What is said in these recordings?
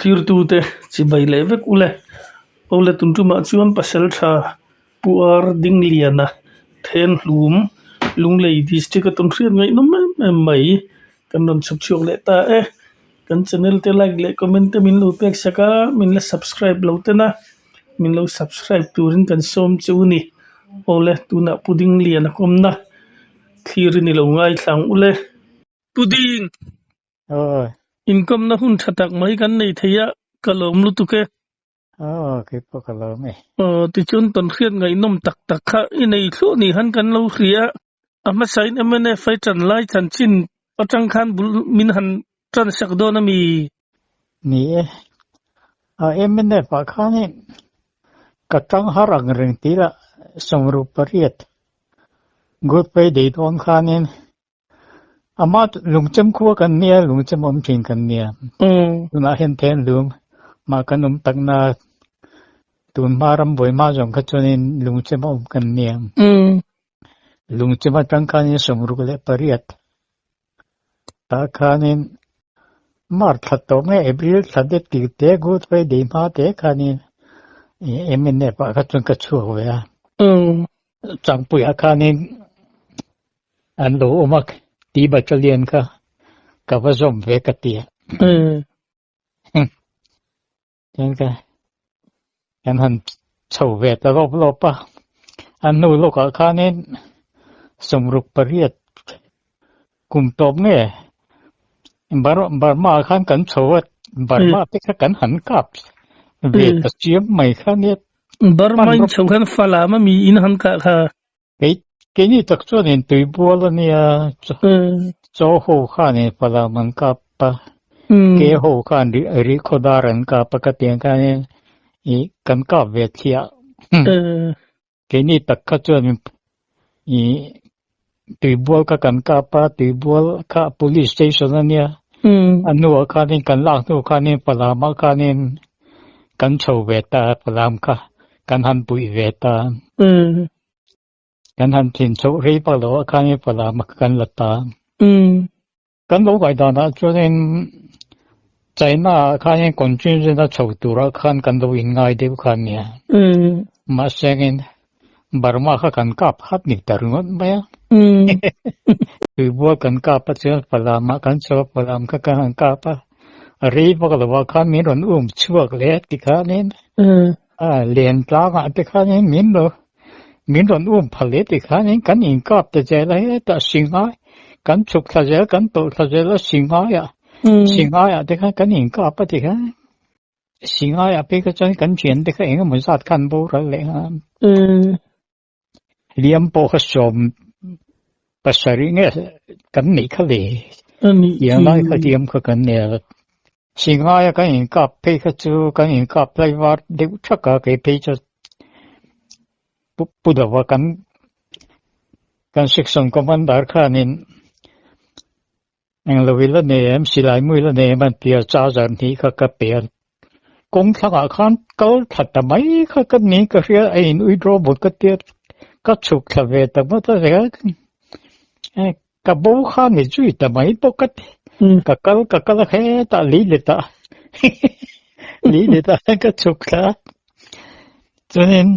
Thlirtute chibai leh vek ule. Awle tun tumah chuan Pasaltha Pu Ar Dingliana Thenhlum Lunglei District a tawn hriat ngaihnawm em em mai. Kan rawn chhuk chhuak leh ta e. Kan channel te like leh comment te min lo pek sak a, min la subscribe lo ten a, min lo subscribe turin kan sawm chu a ni. Awle tunah Pu Dingliana kawmna thlir in i lo ngaithla ang ule. Pu Ding! Aw. Inkawmna hun tha tak mai kan nei thei a, ka lawm lutuk e. Aw, kei pawh ka lawm e. Aw, tichuan tawnhriat ngaihnawm tak tak kha i nei thluah ni han kan lo hria. A hmasain mnf ai tan lai chanchin atang khan bul min han tan sak dawn a mi? Ni e. A mnf ah khanin ka tang har ang reng tih lah 68 Good Friday dawn khanin Ama lungchem khua kan nia, lungchem awm thin kan nia. Tunah hian then lung mah kan awm takna tun hma ram buai hma zawng kha chuanin lungchem awm kan nia. Lungchem atang khanin 68 tah khanin March thla tawp nge April thla te tir te Good Friday hma te khanin mnf ah kha chuan ka chhuak ve a. Changpuiah khanin an lo awm a, T Battalion kha ka va zawm ve ka ti a. Chuan ka kan han chho ve ta lawp lawp a, a hnu lawkah khanin 68 kum tawp nge Burma ah khan kan chho a, Burma te kha kan han kap ve ta chiam mai kha nia. Burma in chho khan Falam a mi in han kah kha. Kei keini tak chuanin tuibual a nia, chaw ho khanin Falam an kap a, ke ho khan Rihkhawdar an kap a ka tih ang khanin ih kan kap ve thliah. Keini tak kha chuan ih tuibual kha kan kap a, tuibual kha police station a nia, a hnuah khanin kan lak hnu khanin Falam ah khanin kan chho ve ta a, Falam kha kan han puih ve ta. Kan han thin chhoh rei vak loh ah khanin Falam kha kan la ta. Kan lo ngaihdanah chuanin China ah khanin contingent a chho turah khan kan lo inngai deuh kha ania. Mahsengin Burma kha kan kap hat ni ta ringawt mai a. Tuibual kan kap a chuan Falam ah kan chho a, Falam kha kan han kap a. A rei vak lo ah khan min rawn um chhuak leh a ti khanin a len tlangah te khanin min lo Min rawn um phal leh ti khanin kan inkap ta zel a, hetah Singai kan chhuk thla zel, kan tawlh thla zel a, Singaiah, Singaiah te khan kan inkap a ti khan. Singaiah phei kha chuan kan thian te kha eng emaw zat khan boral leh nghal a. Hliam pawh kha 17 nge kan neih kha le. Tiang lai kha hliam kha kan nei a. Singaia kan inkap phei kha chu kan inkap tlaivar deuh thak a, kei phei chu Pu Dova kan kan section commander khanin englo i la nei em, silai mu i la nei em an ti a, charger hnih kha ka pe a, kawng thlangah khan kal thla ta mai kha ka ni ka hria a in withdraw bawk ka tia ka chhuk thla ve ta ngawt a Ka bo kha ni zui ta mai bawk a ti. Ka kal ka kal a hetah lei let ah lei let ah hian ka chhuk thla a. Chuanin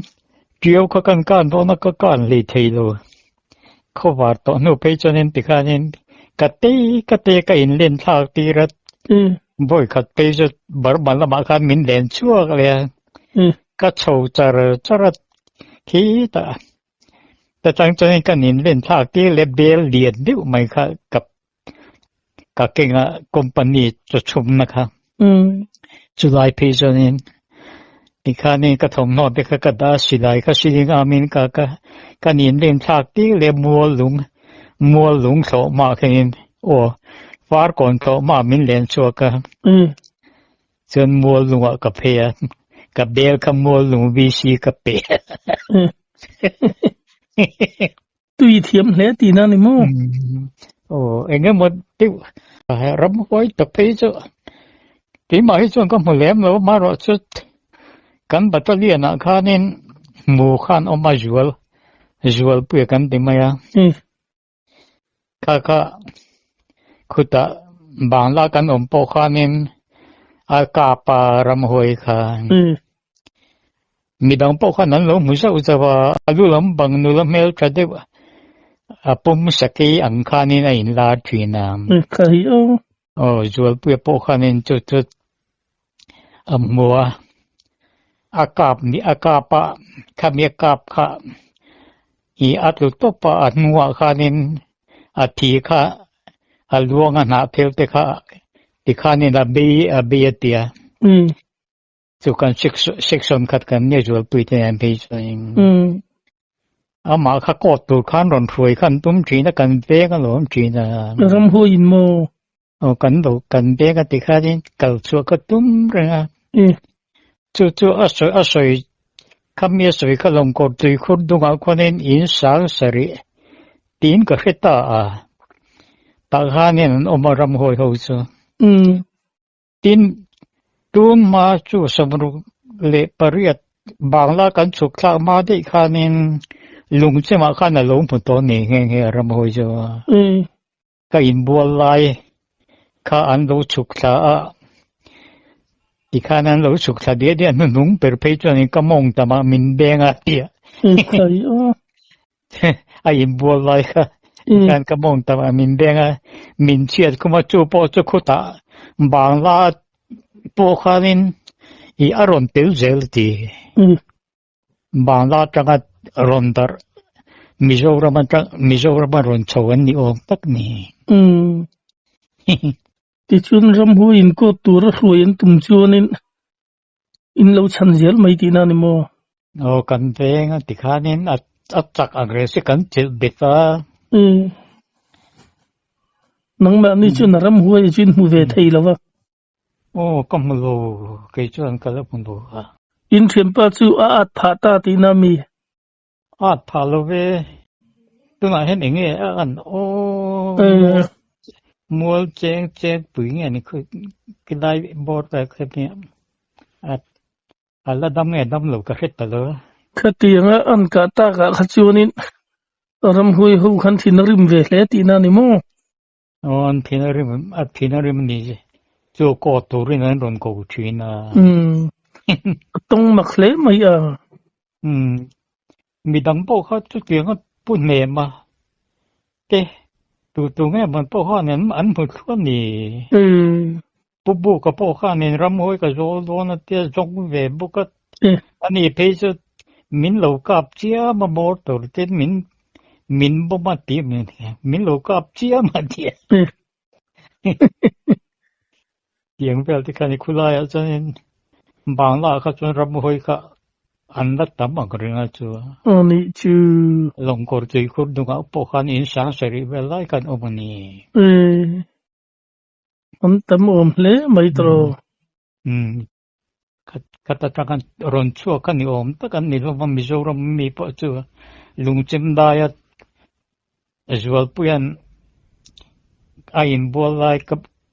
Ṭiau kha kan kan dawn a ka kan hlei thei lo. Khawvar tawh hnu phei chuanin tikhanin ka tei ka tei ka inlen thlak tir a. Vawi khat phei chu Burma lamah khan min len chhuak leh a. Ka chho char char a khitah. Ta chang chuanin kan inlen thlak tir leh bel lian deuh mai kha ka ka kenga company chaw chhumna kha chulai phei chuanin tikhanin ka thawmhnaw te kha ka dah a silai kha siling amin ka ka kan inlen thlak tir leh mual lung mual lung thlawh hma khanin aw farkawn thlawh hma min len chhuak a chuan mual lungah ka phei a ka bel kha mual lung VC ka pe a. Tui thiam hle tihna ni maw? Aw eng emaw deuh ramhuai tak phei chu keimah hi chuan ka hmu lem lo amaherawh chu kan battalion ah khanin hmu khan awm a zual zualpui kan ti mai a. Kha kha khutah Bangla kan awm pawh khanin A kap a ramhuai kha. Midang pawh khan an lo hmu zauh zauh a, a lu lam bang nula hmel tha deuh a pum sakei ang khanin a inlar thin a. Aw Zualpuia pawh khanin chu chu a hmu a, a kap ni a kap a khami a kap kha ih a tlu tawp a, a hnuah khanin a thi kha a luang a hnah phel te kha tikhanin a bei a bei a ti a. Chu kan section khat kan nia Zualpui te nen phei chuanin amah kha court tur khan rawn hruai khan tum thin a kan veng alawm thin a. Ramhuaiin maw? Aw kan lo kan veng a ti khanin kal chhuah ka tum reng a. Chu chu a sawi a sawi khami a sawi kha lawngkawr tuikhur dungah khuanin in sang sarih tiin ka hre ta a. Tah khanin an awm a ramhuai ho chu. Tin, tun hma chu 68 Bangla kan chhuk thlak hma daih khanin lungchemah khan a lo hmu tawh ni nghe nghe a ramhawi chu. Ka inbual lai kha an lo chhuk thla a, tikhan an lo chhuk thla diah diah hnuhnung ber phei chuanin ka mawng tamah min beng a tia. A inbual lai kha khan ka mawng tam a min beng a min chhiat khum a chu pawh chu khutah Bangla pawh khanin ih a rawn tel zel a ti. Bangla atanga rawn darh Mizoram atang Mizoram a rawn chho an ni awm tak ni. Tichuan ramhuai inkawt tura hruai an tum chuanin In lo chhan zel mai tihna a ni maw? Aw, kan veng a tikhanin a a chak ang reng si kan chelh bet a. Umm. Nangmahni chuan a ram huai chu in hmu ve thei lo va. Aw, ka hmu lo, kei chuan ka la hmu lo a. In thianpa chu a at phah ta tihna a mi? At phah lo ve. Tunah hian eng nge a an aw mual cheng cheng pui nge ni khu khilai bawr vel kha nia a la dam nge dam lo ka hre ta lo. Khatianga an kah takah kha chuanin ramhuai ho khan thin a rim ve hle tihna a ni maw? Aw an thin a rim a thin a rim a ni chu kaw turin an rawn ko thin a. Umm a tawng mak hle mai a. Umm midang pawh kha chutiang a pu hnem a te tu tu nge man pawh khan an an hmu thluah a ni. Umm. Pu Buka pawh khanin ramhawi ka zawl dawn a tia zawng ve bawk a. Ani phei chu min lo kap chiam a bawr tur ten min min bawm a tih min lo kap chiam a tia. Tiang vel te khan i khulaiah chuanin Bangla ah kha chuan ramhawi kha an la tam ang ring a chu. Aw nih chu. Lawngkawr tuikhur dungah pawh khan in sang sarih vel lai khan awm a ni. An tam awm hle mai tawh. Umm. Khat atanga rawn chhuak a ni awm tak an ni hlawm a, Mizoram mi pawh chu lungchem daia Zualpuia'n a inbual lai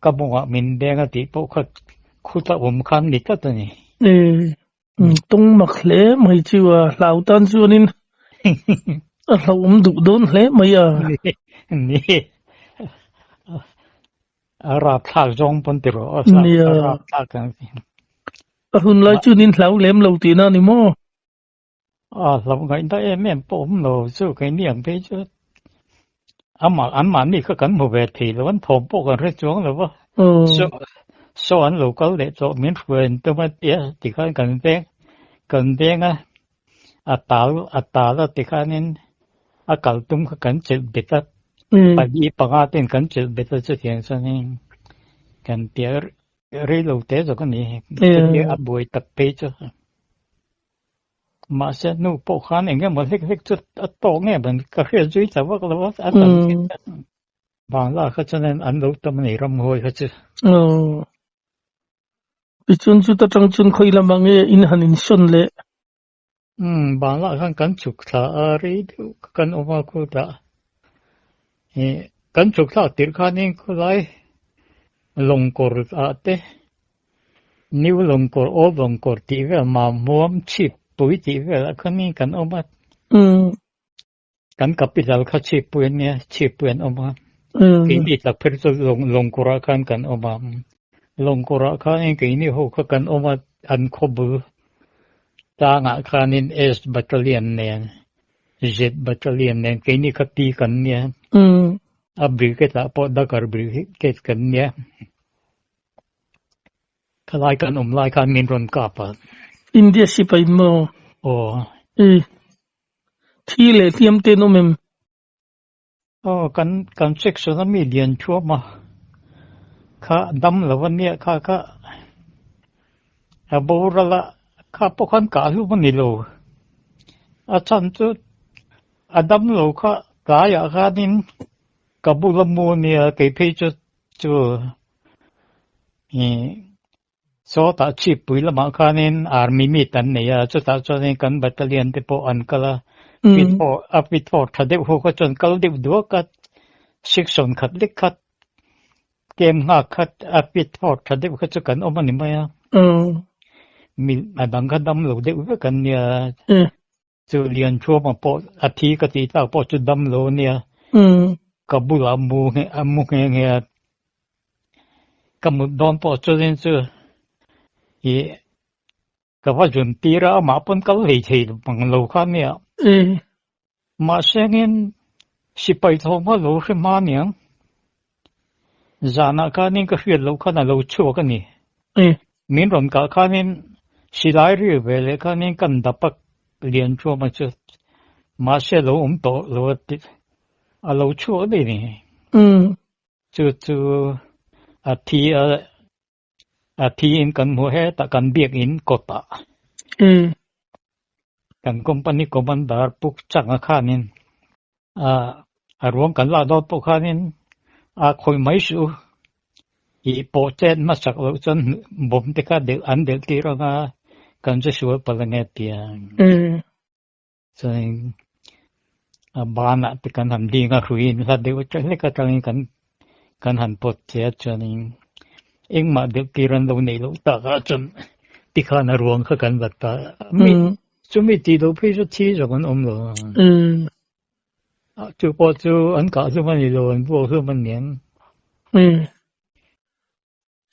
ka mawngah min beng a tih pawh kha khuta awm khan ni tlat a ni. Umm tawng mak hle mai chu a hlau tan chuanin a hlauhawm duh dawn hle mai a. Ni A rapthlak zawng pawn ti rawh a Nia. rapthlak ang. A hun lai chuan in hlau lem lo tihna a ni maw? A hlau ngaihna em em pawh awm lo chu keini ang phei chu amah anmahni kha kan hmu ve thei lo an thawm pawh kan hre chuang lo va. Saw saw an lo kal leh tawh min hruai an tum a tia tikhan kan veng kan veng a a tal a tal a tikhanin a kal tum kha kan chelh bet a. Pali panga ten kan chelh bet a chutiang chuanin kan tia rei lo te zawk a ni chutia a buai tak phei chu mahse nu pawh khan eng emaw hlek hlek chu a tawk nge ban ka hriat zui ta vak lo a a tam Bangla kha chuanin an lo tam a ni ramhuai kha chu. Tichuan chuta tang chuan khawi lamah nge in han insawn leh? Umm Bangla khan kan chhuk thla a rei deuh kha kan awm a khutah ih kan chhuk thlak tirh khanin khawlai lawngkawr ah te New Lawngkawr Old Lawngkawr tih vel Mahmuam chhip pui tih vel ah khanin kan awm a. Kan capital kha chhip pui an nia chhip pui an awm a keini tlak phei chu lawngkawr ah khan kan awm a. Lawngkawrah khanin keini ho kha kan awm a, an khaw bul tlangah khanin S Battalion nen, Z Battalion nen keini kha pi kan nia. A brigade ah pawh Dakar Brigade kan nia. Khalai kan awm lai khan min rawn kap a. India sipai maw? Aw. I thi leh hliam te an awm em? Aw kan kan section a mi lian thuam a kha dam lo a nia kha kha a boral a kha pawh khan kah hlum a ni lo a chhan chu a dam lo kha tlaiah khanin ka bula mu a nia kei phei chu chu ih Sawtah chhipui lamah khanin army meet an nei a, chutah chuanin kan battalion te pawh an kal a, fit for a fit for tha deuh ho kha chuan kal deuh duak a, section khat lek khat kem nghak khat a fit for tha deuh kha chu kan awm a ni mai a, mi a dang kha dam lo deuh vek an nia. Chu Lianṭhuama pawh a thi ka tih tak pawh chu dam lo a nia. Ka bulah mu nghe a mu nghe nghe a. Ka mut dawn pawh chuanin chu ih ka va zun tir a, amah pawn kal hlei thei mang lo kha a nia. Mahse angin sipai thawm kha lo hre hma aniang. Zanah khanin ka hriat loh khan a lo chhuak a ni. Min rawn kah khanin silai ri ve leh khanin kan dap a lian thuam a chu mahse a lo awm tawh lo a ti a lo chhuak daih a ni. Chu chu a thi a a thi in kan hmu hetah kan biakin kawtah kan company commander puk changa khanin a ruang kan lak dawn pawh khanin a khawih mai suh u tih pawh chet hmasak loh chuan bomb te kha delh an delh tir anga kan che sual palh ange tia chuanin a banah te kan han ding a hruiin hla deuh atang hlek atangin kan kan han pawt che a chuanin engmah delh tir an lo neih loh takah chuan tikhan a ruang kha kan vat ta a. Chumi tih loh phei chu thi zawk an awm lo a. Chu pawh chu an kah hlum a ni lo, an vuak hlum a ni ang.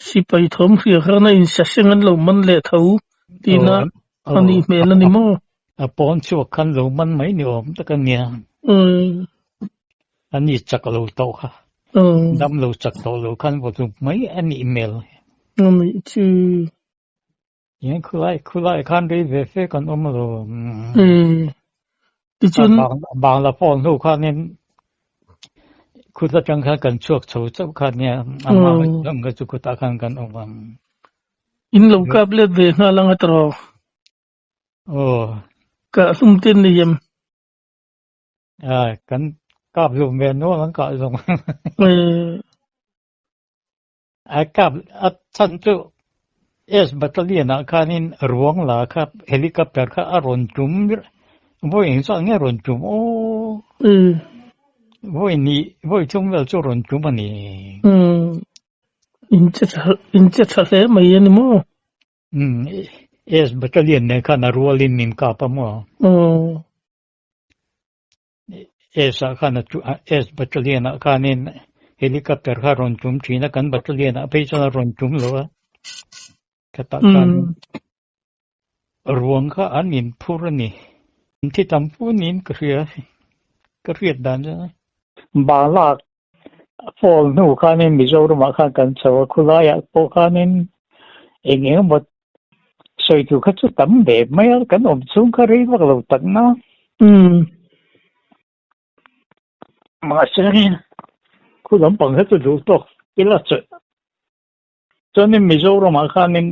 Sipai thawm hria khan a insaseng an lo man leh tho tihna a nih hmel a ni maw? A pawn chhuak khan lo man mai ni awm tak a nia. A ni chak lo tawh kha. Dam lo chak tawh lo khan vaw hlum mai a nih hmel. A nih chu. Eng khulai khulai khan rei ve fe kan awm lo. Umm. Tichuan Bangla phone hnu khanin khut atang khan kan chhuak chho chauh kha nia ama lam kha chu khutah khan kan awm ang. In lo kap let ve nghal anga tawh. Aw. Ka hlum ten ni em. A kan kap hlum ve nual an kah zawng. A kap a chhan chu S Battalion ah khanin ruang la kha helicopter kha a rawn tum vawi eng chuan nge rawn tum aw vawi ni vawi thum vel chu rawn tum a ni. In che tha in che tha hle mai a ni maw? S Battalion nen khan a rualin min kap a maw? S ah khan a S battalion ah khanin helicopter kha a rawn tum thin a, kan battalion ah phei chuan a rawn tum lo a, khatah khan ruang kha an inphur a ni. Thi tam fu niin ka hria, ka hriat dan chuan. Bangla fall hnu khanin Mizoramah khan kan chho a, khulaiah pawh khanin eng eng emaw sawi tur kha chu tam ve mai a, kan awm chhung kha rei vak lo tak na. Mahse khu lampang kha chu duh tawk ila chawih. Chuanin Mizoramah khanin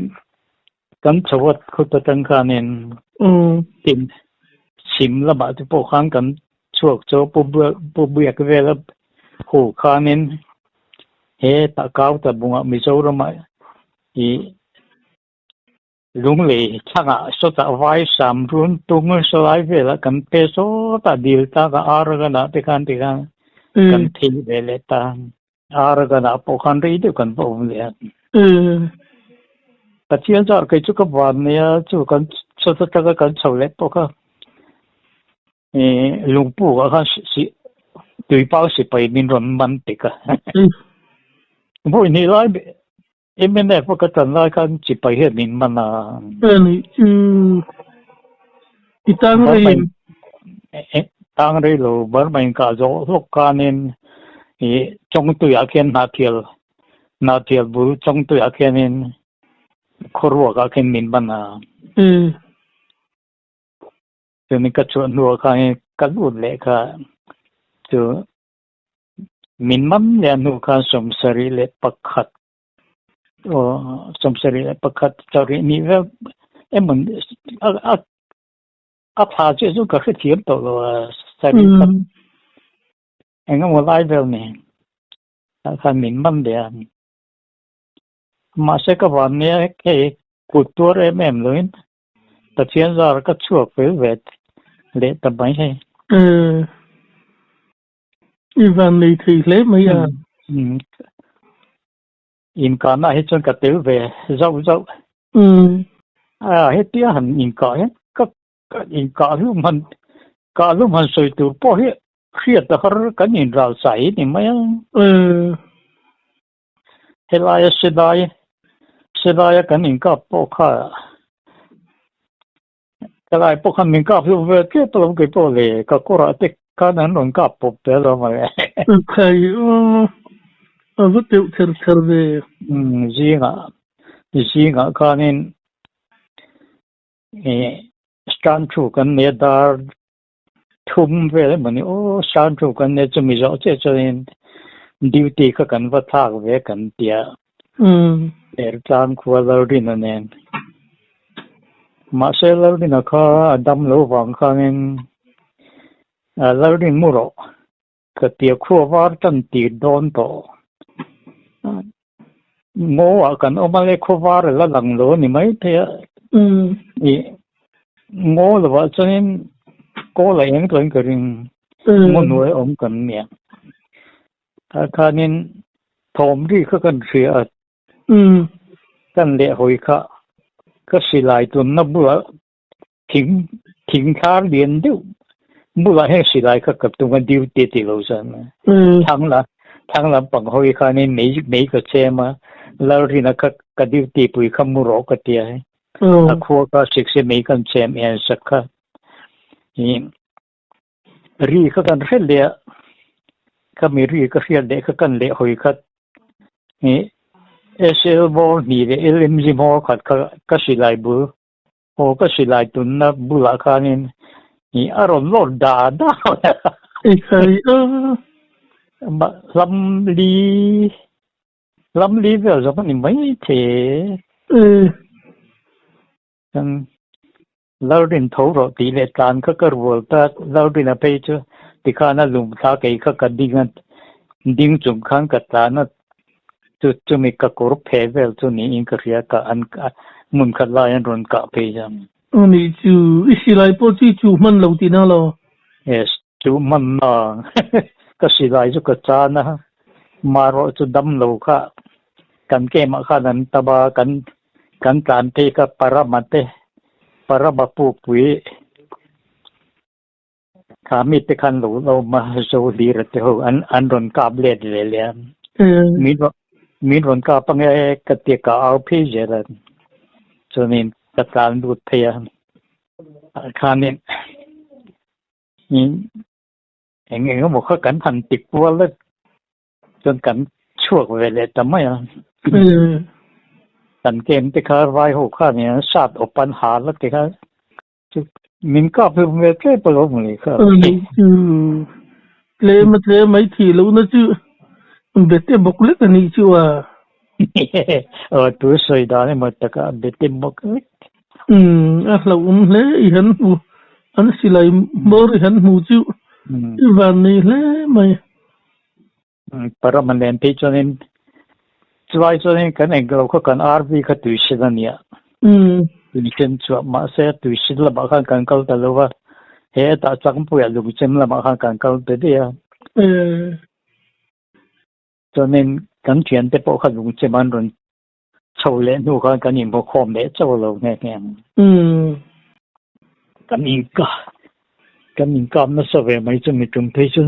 kan chho a khut atang khanin tin chhim lamah te pawh khan kan chhuak chu Pu Biak vela hu khanin hetah Kauta bungah Mizoramah ih Lunglei thlangah sawtah vai sam run tung sawlai velah kan pe sawtah dil tlakah Arakan ah te khan tikhan kan thei ve leh ta. Arakan ah pawh khan rei deuh kan va awm leh a. Pathian zar kei chu ka van nei a, chu kan sawt atanga kan chho leh pawh kha lungpuk ah khan tuipang sipai min rawn man tek a. Vawi hnih lai. MNF a ka tan lai khan chipai hian min man a. A nih chu i tang rei em? Tang rei lo, Burma in kah zawh hlawk khanin i Chawngtuiah khian Hnahthial Hnahthial bul Chawngtuiah khianin Khawruakah khian min man a. Chuanin ka chhuah hnuah khan ka lut leh kha chu Min mam leh a hnu khan 71 aw 71 sarih nih vel emaw a a a thla chiah chu ka hrethiam tawh lo a sarih khat eng emaw lai vel ni tah khan min man leh a mahse ka van nia hei kut tuar em em loin Pathian zar ka chhuak fel ve leh ta mai hei. I van nei thei hle mai a. Inkahna hi chuan ka tel ve zauh zauh. A hetia han inkah hian ka inkah hlum han kah hlum han sawi tur pawh hi hriat a har kan inral sai ni mai a. Helaia silai silaia kan inkap pawh kha helai pawh khan min kap hlum vel tep alawm kei pawh le ka kawrah te khan an rawn kap pawp tel alawm mawle. Khai aw a va teuh ther ther ve. Umm zingah zingah khanin ih stand thu kan nei a dar thum vel emaw ni aw sang thu kan nia chumi zawh chiah chuanin duty kha kan va thlak ve kan tia Ertlang khua Lalrina nen mahse Lalrina kha a dam lo vang khanin Lalrin mu rawh ka tia khua var tan tir dawn tawh Ngaw ah kan awm a le khawvar a la lang lo a ni mai thei a. Ih ngaw lovah chuanin kawl a eng tawhin ka ring. Ngaw hnuai awm kan nia. Tah khanin thawm ri kha kan hria a. Kan lehhawi kha ka silai tunna bulah Thing thing thlar lian deuh bulah hian silai kha ka tum a duty tih lo chuan thlang lam thlang lampang hawi khanin mei mei ka chem a Lalrina kha ka duty pui kha mu rawh ka ti a a khua kha sik se mei kan chem en sak kha ih ri kha kan hre leh a khami ri ka hriat leh kha kan leh hawi kha ih SL bawr hnih leh LMG bawr khat kha ka silai bul. Aw ka silai tunna bulah khanin ih a rawn lawr da da mai a. Ekhai a. Hlam li hlam li vel zawk a ni mai thei. Chuan Lalrin tho rawh tih leh tlan kha ka rual ta Lalrin a phei chu tikhan a lum thla kei kha ka ding a ding chung khan ka tlan a. Chu chumi ka kawr phe vel chu niin ka hria ka an hmun khat lai an rawn kah phei hian. Aw nih chu, i silai pawh chu i chuh hman lo tihna lo? Yes, chuh hman na. Ka silai chu ka chan a, marawh chu dam lo kha kan kemah khan an tam a, kan kan tlan phei kha Parama te, Parama pukpui. Kha mite khan lo lo ma zo hlir a te ho an an rawn kap let ve leh a. Min rawn min rawn kap ange ka ti ka au phei zel a. Chuanin ka tlan lut phei a. Khanin eng eng emaw kha kan han ti kual a chuan kan chhuak ve leh ta mai a. Kan kem te kha vai ho khan in an sat awp an hal a ti kha. Min kap hlum ve tlep a lo mawle kha. Tlem a tlem mai thih loh na chu bete bawk lek a nih chu a. Aw tu sawi dan emaw taka bete bawk lek. A hlauhawm hle i han hmu an silai hmawr i han hmu chu i van nei hle mai. Parama nen phei chuanin chulai chuanin kan englo kha kan RV kha tuisin a nia. Tuisin chuah mahse tuisin lamah khan kan kal ta lo va, hetah Changpuiah Lungchem lamah khan kan kal ta daih a. Chuanin kan thiante pawh kha Lungchem an rawn chho leh hnu khan kan inhmu khawm leh chauh lo nghe nghe ang. Kan inka kan inkap nasa ve mai chu mi tum phei chu.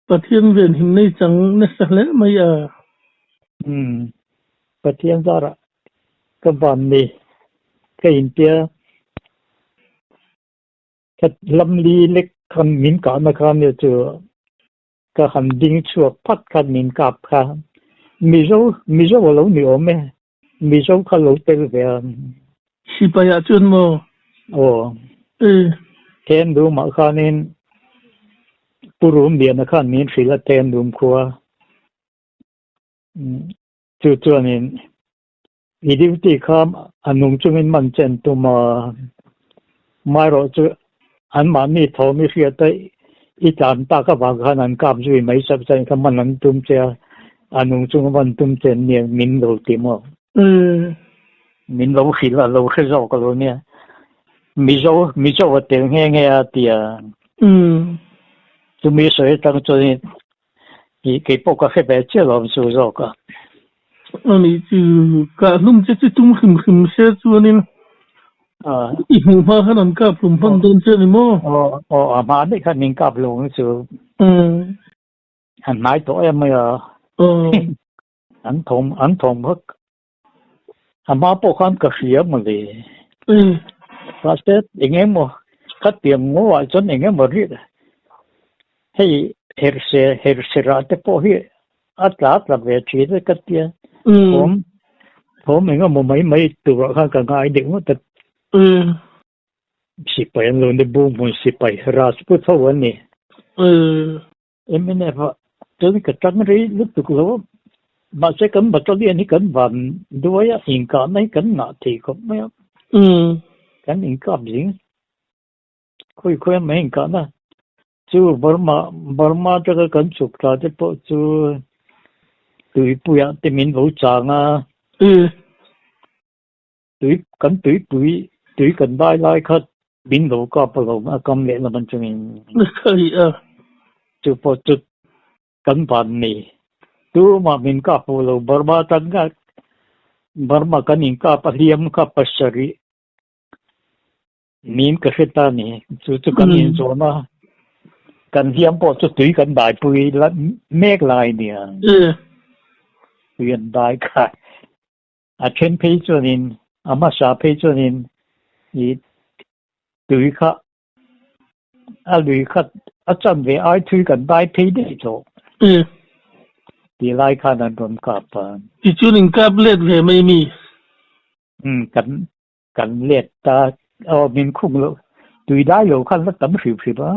Pathian ven him nei chang nasa hle mai a. Umm Pathian zarah ka van ni ka intia ka lamli lek khan min kahna kha nia chu ka han ding chhuak phat khan min kap kha Mizo Mizo a lo ni awm e Mizo kha lo tel ve a. Sipai ah chuan maw? Aw. Thendum ah khanin Pu Rumliana khan min hrilh a Thendum khua. Chu chuanin i duty kha a nung chungin man chen tum a, maherawh chu anmahni thawm i hriat a i tlan tak avang khan an kap zui mai sak chuan kha man an tum che a, a nung chunga man tum che an nia min lo ti maw? Min lo hrilh a, lo hre zawk a lo nia. Mizo, Mizo a tel nghe nghe a tia. Chumi sawi atang chuanin Ih kei pawh ka hre ve chiah lo chu zawk a. Ani chu kah hlum che chu tum hrim hrim se chuanin i hmuh hma khan an kap hlum hman dawn che a ni maw? Aw aw a hma daih khan min kap lo ang chu. An hnai tawh em mai a. An thawm an thawm vak. A hma pawh khan ka hria mawle. Mahse eng emaw ka tiang ngawah chuan eng emaw ri hei herhse herhse rah te pawh hi a tla tla ve thin a ka tia. Thawm thawm eng emaw mai mai turah khan ka ngai deuh ngawt a. Sipai an lo ni Bunghmun sipai Rajput ho an ni. Mnf ah chuan ka tang rei lutuk lo a, mahse kan battalion hi kan van duai a, inkahna hi kan ngah thei khawp mai a, kan inkap zing khawi khawi a mai inkahna chu Burma Burma atanga kan chhuk thla te pawh chu tuipuiah te min lo chang a, Tui kan tuipui tui kan dai lai kha min lo kap alawm a kam leh lam atangin. Chu pawh chu kan van nei. Tumah min kap pawh lo Burma tan kha Burma kan inkap a hliam kha pasarih min ka hre ta ni. Chu chu kan inzawn a kan hliam pawh chu tui kan daipui mek lai nia. Tui an dai kha. A then phei chuanin, a hmasa phei chuanin i tui kha a lui kha a chan ve ai thui kan dai phei daih tawh tih lai khan an rawn kap a. Tichuan in kap let ve mai mi? Umm kan kan let ta aw min khung loh tui dai lo khan la tam hrim hrim a.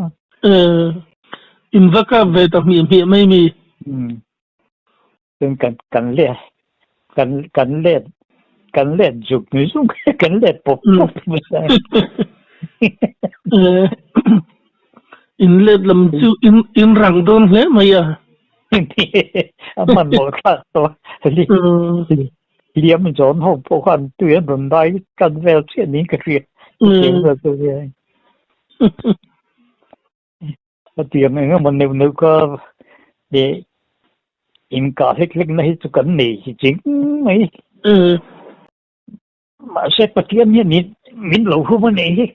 In va kap ve ta hmiah hmiah mai mi? Umm Chuan kan kan let kan kan let kan let zuk zuk kan let pawp pawp nasa. In let lam chu in in rang dawn hle mai a. A hmanhmawh thlak tawh a. Liam zawn ho pawh khan tui an rawn dai tan vel chiah niin ka hria. A tiang eng emaw neuh neuh kha leh inkah hlek hlek na hi chu kan nei hi ching mai. Mahse Pathian hian min lo hum a nih hi.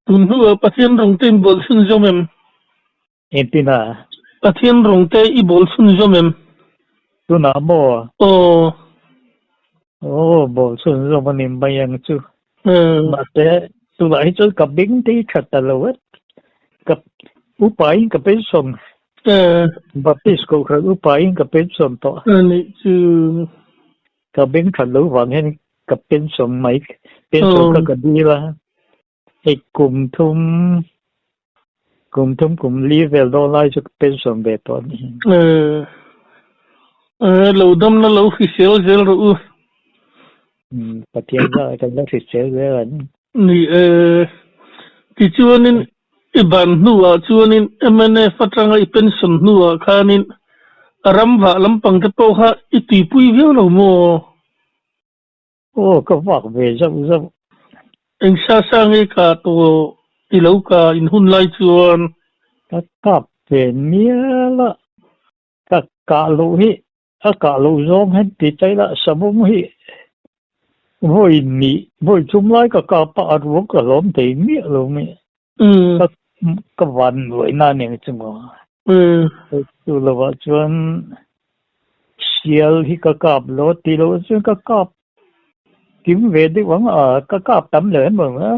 Tun hnuah Pathian rawng te in bawl chhunzawm em? Engtin a? Pathian rawng te i bawl chhunzawm em? Tunah maw? Aw. Aw, bawl chhunzawm a ni mai ang chu. Mahse, tunah hi chuan ka beng te hi tha ta lo e. Ka upain ka pension. Baptist Kohhran upain ka pension tawh. A nih chu. Ka beng that lo vang hian ka pension mai, pension kha ka dil a. Hei kum thum, kum thum kum li vel dawn lai chu ka pension ve tawh a ni. Lo damna lo hrisel zel rawh u. Pathian zah kan la hrisel zel an. Ni e, tichuanin i ban hnuah chuanin mnf atanga i pension hnuah khanin ram vah lampang te pawh kha i tuipui viau lo maw? Aw ka vak ve zauh zauh. Eng sa sa nge ka tawh i lo ka in hun lai chuan? Ka kap ve mial a, ka kah loh hi a kah loh zawng hian ti ta ila savawm hi vawi hnih vawi thum lai ka kap a, a ruang ka hlawm thei miah lo mai. Ka ka van nuaih na nen chu maw. Chu lovah chuan sial hi ka kap lo a tih loh chuan ka kap kim ve deuh ang a, ka kap tam lo em ang a.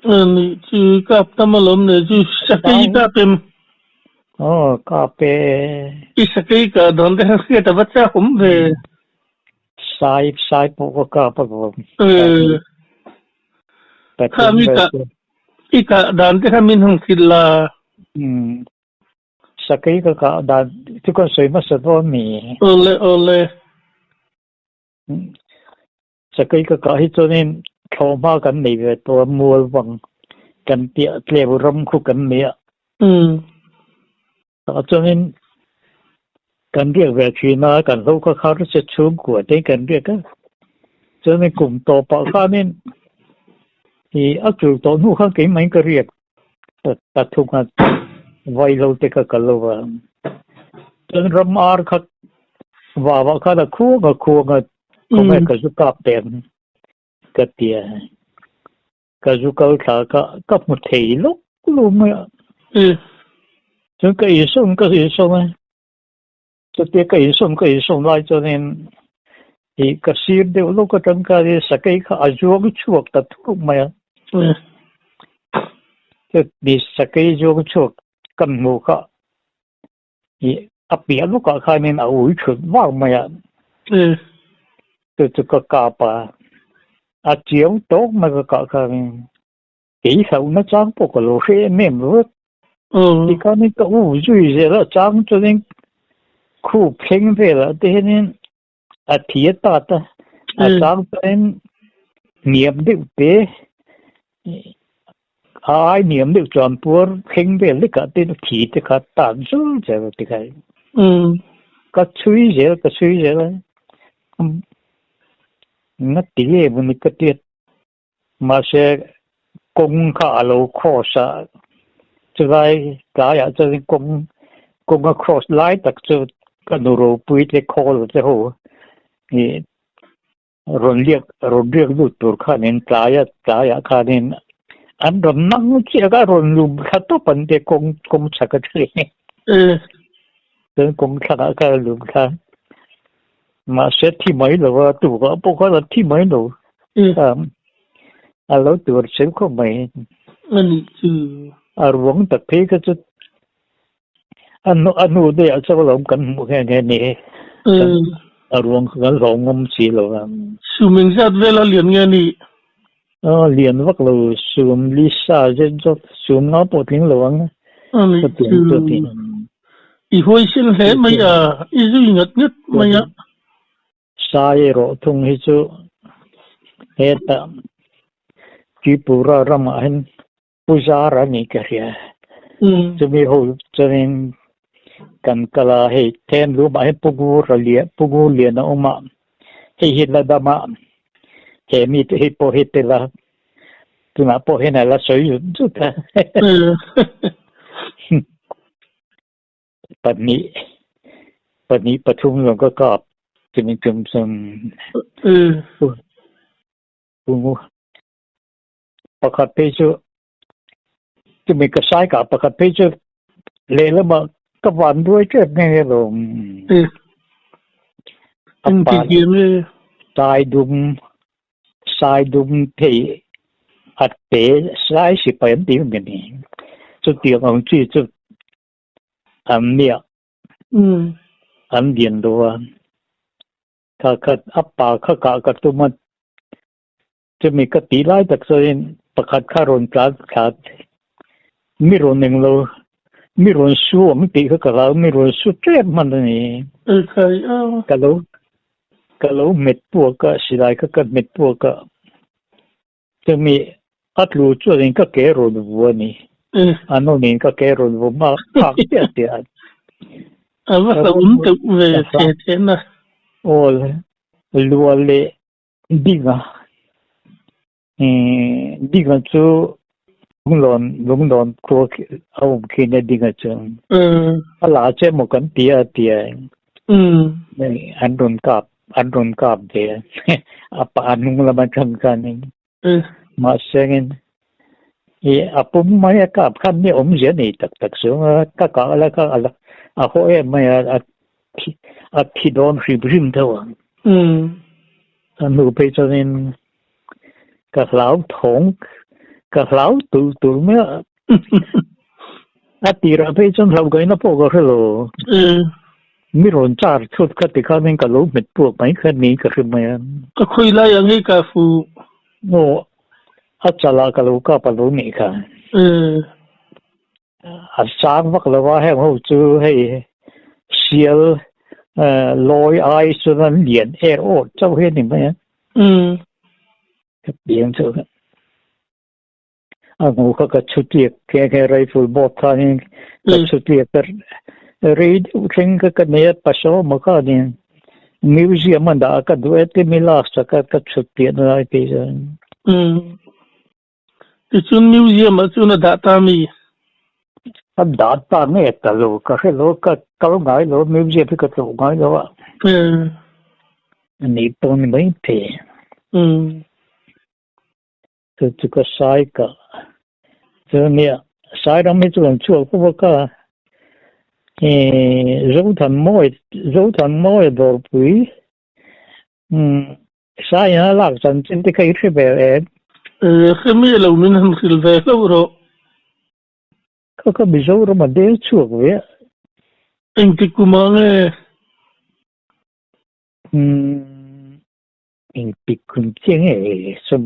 Nih chu kap tam alawm le chu sakei kap em? Aw kap e. I sakei kah dawn te kha hriat a va chak awm ve. Sai sai pawh ka kap alawm. Kha mi kah i kah dan te kha min han hrilh la. Sakei ka kah dan chu kan sawi hmasa dawn mi. Awle awle. Sakei ka kah hi chuanin thlawhhma kan nei ve tawh a, mual vang kan piah tleu ram khu kan nei a. Tah chuanin kan riak ve thin a, kan ho kha khar che chhungkua te kan riak a. Chuanin kum tawpah khanin ih a chul tawh hnu khan keimah in ka riak ta thung a, vaihlo te ka kal lo va. Chuan ram ar kha vavah khan a khuang a khuang a, khawngaih ka zu kap teh ang ka ti a. Ka zu kal thla ka ka hmu thei lawk lo mai a. Chuan ka insawm ka insawm a, chutia ka insawm ka insawm lai chuanin ih ka sir deuh lawk atang khanin sakei kha a zuang chhuak ta thuruk mai a. Chutih sakei zuang chhuak kan hmuh kha ih a piah lawkah khanin a ui thut vak mai a, chu chu ka kap a, a chiang tawk mai ka kah khanin kei hlauhna chang pawh ka lo hre em em lo vek. Tikhanin ka u zui zel a chang chuanin khup thleng velah te hianin a thi a tat a, a chang chuanin hniam deuh te a ai hniam deuh chuan puar thleng vel lekah te thi te kha tat zul zel a ti khai. Ka chhui zel ka chhui zel a, nga ti nge maw ni ka ti a. Mahse kawng kha a lo cross a, chulai tlaiah chuan kawng kawng a cross lai tak chu ka nu ropui te khawl te ho ih rawn liak rawn riak lut tur khanin tlaia tlaiah khanin an rawn nang chiah a rawn lum thla tawp an tia kawng kawng chhak atangin chuan kawng thlangah khan a lum thla. Mahse thi mai lo a, tukah pawh khan a thi mai lo. A lo tur cheu khawp mai. A nih chu. A ruang tak phei kha chu a hnu daih ah chauh alawm kan hmuh nghe nghe ni. A ruang kha kan hlawh ngawm si lo a. Sum engzat vel a lian nge ni? Aw lian vak lo, sum li sa zet zawt, sum nga pawh tling lo ang. A nih chu. I huaisen hle mai a, i zui ngat ngat mai a. Sai erawh thung hi chu hetah Tripura ramah hian Puzar a nih ka hria. Chumi ho chuanin kan kal a, hei then lumah hian Pu Ngur a lian, Pu Ngur lian a awm a, hei hi la dam a, he mite hi pawh hi tel a, tunah pawh hian a la sawi zut zut a. Pahnih, pahnih pathum zawng ka kap chumi tum chuan Pu Ngur. Pakhat phei chu chumi ka sai kah pakhat phei chu lehlamah ka van duai tep nghe nghe lo. A pa sai dum sai dum phei a te sai sipai an tih mai ni. Chutiang ang chi chu an nia an lian lo a. Kha kha a pa kha kah ka tum a. Chumi ka tih lai tak chuanin pakhat kha rawn tlan thla mi rawn eng lo, mi rawn su ang tih kha ka hlau, mi rawn su tep hman a ni. Ka lo ka lo hmet puak a, silai kha ka hmet puak a, chumi a tlu chuanin ka ke rawn vu a ni. A nawnin ka ke rawn vu nghak nghak chiah chiah a. A va hlauhawm deuh ve the then a. Aw lua leh Dinga Dinga chu Lunglawn Lunglawn khua khi a awm khi nia Dinga chu a la che maw kan ti a ti a an rawn kap an rawn kap ve a a pa a hnung lam atang khanin mahse angin ih a pum mai a kap khan mi awmzia nei tak tak chu ka kah la kha a la. A haw em mai a, a thi a thi dawn hrim hrim deuh ang. A hnu phei chuanin ka hlau thawng ka hlau tulh tulh mai a. A tirah phei chuan hlauhgaihna pawh ka hre lo. Mi rawn char chhut kha tikhanin ka lo hmet puak mai kha niin ka hre mai a. Ka khawi lai ang hi ka fu. Aw, a chalah ka lo kap a lo nih kha. A sang vak lo a, heng ho chu hei sial lawi ai chuan an lian er awt chauh hi a ni mai a. Ka piang chu a hmu kha ka chhu tliak nghe nghe rifle board khanin ka chhu tliak a rei deuh thleng kha ka nei a pasawma khanin museum a dah a ka duh e timi lak sak a ka chhut piah na lai phei chuan. Tichuan museum ah chuan a dah ta mi? A dah ta nge ta lo ka hre lo ka kal ngai lo museum hi ka tlawh ngai lo a. A nih pawh ni mai thei. Chu chu ka sai ka chuan nia sai ram hi chu kan chhuak fo bawk a ih Zothanmawi Zothanmawi dawrpui umm sai in a lak chanchin te kha i hre ber em? Hre miah lo min han hrilh ve hlauh rawh. Kha kha Mizoram a deng chhuak ve a. Engtik kumah nge? Umm Engtik hun chiah nge sawm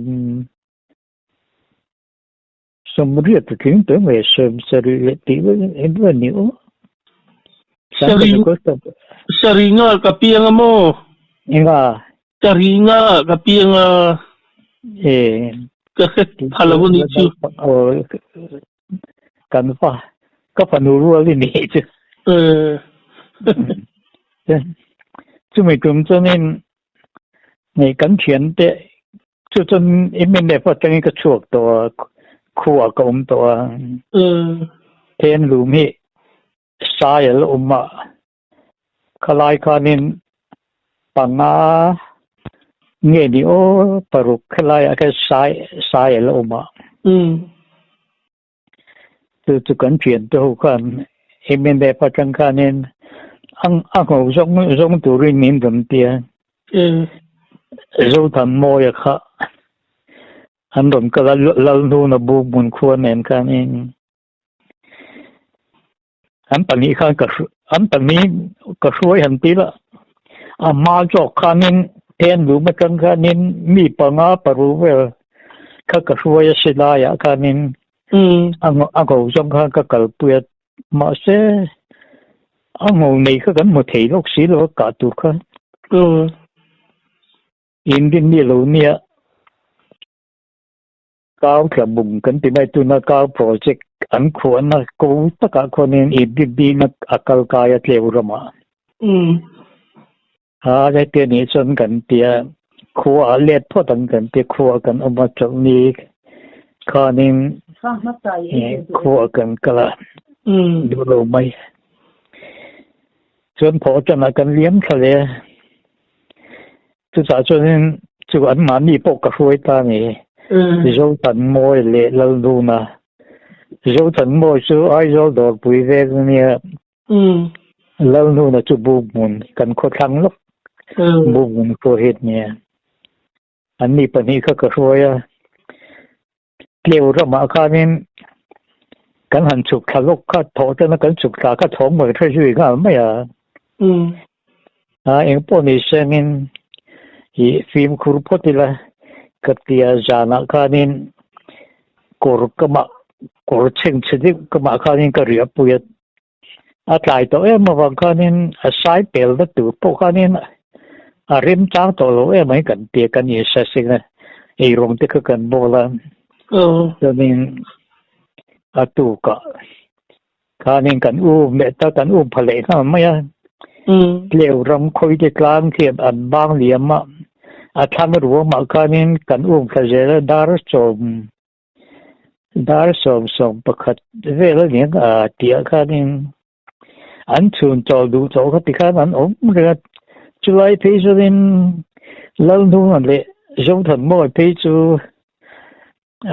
sawmriat a tling tawh nge sawm sarih leh tih vel eng vel ni aw. Sarih nga ka piang a maw? Enga? Sarih nga ka piang a. E. Ka hre pha lo a nih chu. Kan fa ka fanu rual i nih chu. Chumi tum chuanin Nei kan thiante chu chuan MNF atangin ka chhuak tawh a, khuah ka awm tawh a. Then lum hi sai a la awm a, khalai khanin panga nge ni aw paruk helaiah khan sai sai a la awm a. Chu chu kan thiante ho khan MNF atang khanin a ngho zawng zawng turin min rawn ti a. Zothanmawia kha an rawn kal a, Lalhnuna buk hmun khua nen khanin an pahnih khan ka an pahnih ka hruai han ti la. A hma zawk khanin Thenlum atang khanin mi panga paruk vel kha ka hruai a si laiah khanin a ngho zawng khan ka kalpui a mahse a ngho nei kha kan hmu thei lawk si lo a kah tur kha inrin mi lo nia kau tla bung kan ti mai tuna kau project an khuahna ko takah khuanin inrin a kal kai a tleu ramah. A heti anih chuan kan ti a, khua ah let phawt ang kan ti, khua kan awm a chawlhni khanin khua kan kal a, duh lo mai. Chuan phawh atangah kan liam thla le a, chutah chuanin chu anmahni pawh ka hruai ta a ni, Zothanmawi leh Lalduna. Zothanmawi chu Aizawl dawrpui veng a nia. Lalnuna chu buk hmun kan khawthlang lawk buk hmun pawh hi a nia. An ni pahnih kha ka hruai a, tleu ramah khanin kan han chhuk thla lawk kha thawh tana kan chhuk thla kha thawm mai hre zui nghal mai a. A eng pawh ni sengin i fimkhur phawt ila ka tia zanah khanin kawr ka mah kawr chhengchhe deuh ka mah khanin ka riahpui a. A tlai tawh em avang khanin a sai pel na tur pawh khanin a remchang tawh lo em mai kan tia kan insaseng a eirawng te kha kan bawl a chuanin a tukah khanin kan um leh ta kan um pha leh nghal mai a tleu ram khawi te tlang khian an bang liam a a thlang ruamah khanin kan um thla zel a dar sawm Dar sawm sawm pakhat vel a nia a tihah khanin an chhun chawl duh tawh kha tikhan an awm reng a, chulai phei chuanin Lalhnunga leh Zothanmawi phei chu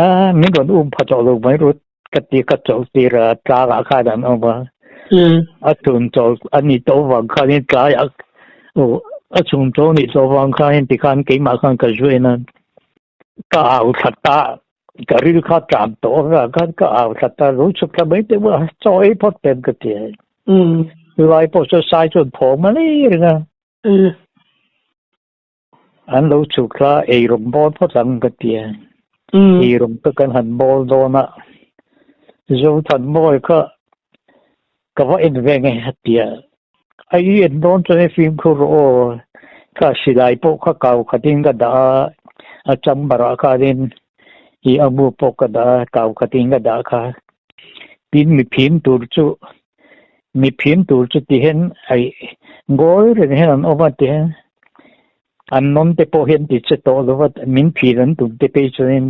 a min rawn um pha tawh lo mai rut ka ti ka chawlh tir a tlangah khan an awm a. A chhun chaw a nih tawh vang khanin tlaiah aw a chhun chaw nih tawh vang khanin tikhan keimah khan ka join a, ka au thla ta, ka ril kha tlan tawh avang khan ka au thla ta, lo chhuk thla mai teh a, chaw ei phawt em ka ti a. Chulai pawh chu sai chuan phawng mai reng a. An lo chhuk thla eirawng bawl phawt ang ka ti a, eirawng te kan han bawl dawn a, Zothanmawi kha ka va en ve nge a ti a, a i en dawn chuan i fimkhur rawh aw, kha silai pawh kha kau khatin ka dah a, a chamber ah khanin i a mu pawh ka dah a, kau khatin ka dah kha, tin mi phim tur chu Mi phim tur chu ti hian ai ngawi reng hian an awm a ti hian an nawn te pawh hian ti che tawh lo va min phir an tum te phei chuanin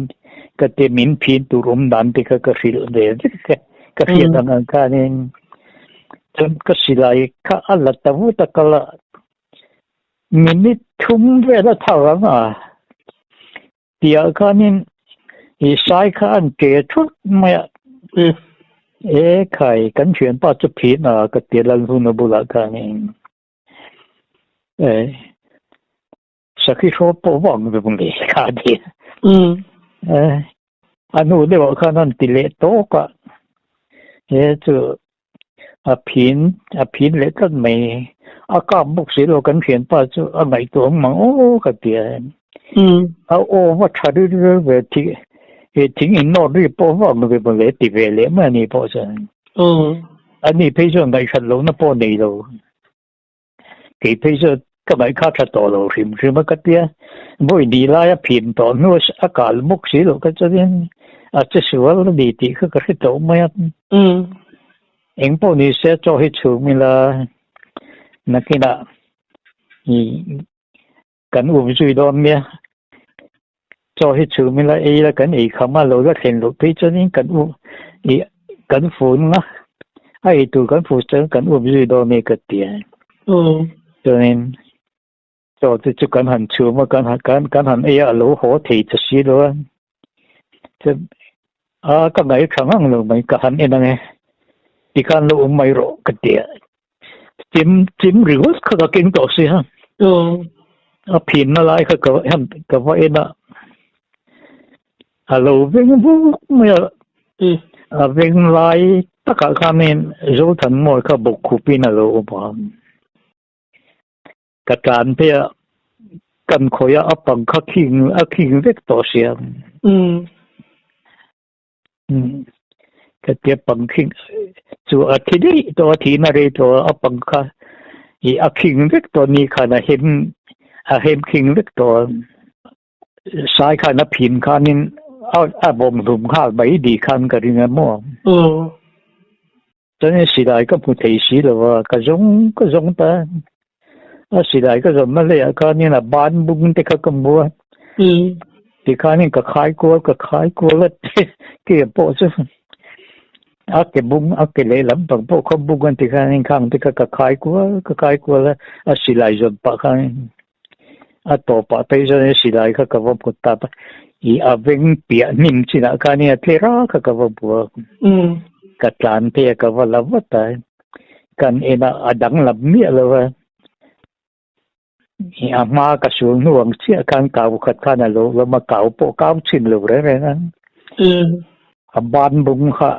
ka ti min phir tur awm dan te kha ka hrilh ve vek a ka hriat ang ang khanin chuan ka silai kha a la ta vut a kal a minute thum vel a thar ang a Tiah khanin i sai kha an ke thut mai a. E khai, kan thianpa chu phin a ka ti Lalhuna bulah khanin. E, sakhi hrawt pawh vang ve vang ve kha ti. E, a hnu deuhah khan an ti leh tawk a. E chu A phin a phin leh tlat mai. A kap bawk si lo kan thianpa chu a ngaihtuah ang mang aw ka ti a. A aw va tha ri ri ve thi he thing in nawr ri pawh vak ve maw le ti ve leh mai a ni pawh chuan. Ani phei chuan ngaihhrat lohna pawh nei lo. Kei phei chu ka ngaihkha tha tawh lo hrim hrim a ka tia, vawi hnih lai a phin tawh hnu a kal bawk si loh kha chuanin a che sual a ni tih kha ka hre tawh mai a. Eng pawh ni se chaw hi chhum ila nakinah kan um zui dawn nia. Chaw hi chhum ila ei ila kan ei kham a, lo la thlen loh phei chuanin kan um ih kan fun a, a ei tur kan fun chuan kan um zui dawn nia ka ti a. Chuanin chaw te chu kan han chhum a, kan han kan kan han ei a, a lo haw thei ta si lo a. Chuan a ka ngaih tha ngang lo mai ka han en ang e, tikhan lo awm mai rawh ka ti a. Chim chim ringawt kha ka keng tawh si a. A phinna lai kha ka ka va en a. A lo veng vuk mai a. A veng lai takah khanin Zothanmawi kha bawk khupin a lo awm a. Ka tlan phei a, kan khawih a a pang kha khing a khing vek tawh si a. Ka tia pang khing chu a thi daih tawh a thihna rei tawh a pang kha ih a khing vek tawh ni khan a hem a hem khing vek tawh a sai khan a phin khanin a a vawm hlum nghal mai dih khan ka ring a maw. Chuan silai ka hmu thei si lo a, ka zawng ka zawng ta. A silai ka zawm na leiah khanin a ban bung te kha ka hmu a. Tikhanin ka khai kual ka khai kual a ke pawh chu a ke bung a ke lehlam pang pawh khaw bung a tikhanin khang te kha ka khai kual ka khai kual a, a silai zawn pah khanin a tawpah phei chuan silai kha ka va hmu ta a, ih a veng piah hnim chinah khanin a tle rak kha ka va hmu a, ka tlan phei a ka va la vat a, kan enah a danglam miah lo a, ih a hma ka sul hnu ang chiah khan kau khat khan a lo lawm a, kau pawh kau chhin lo reng reng a, a ban bung kha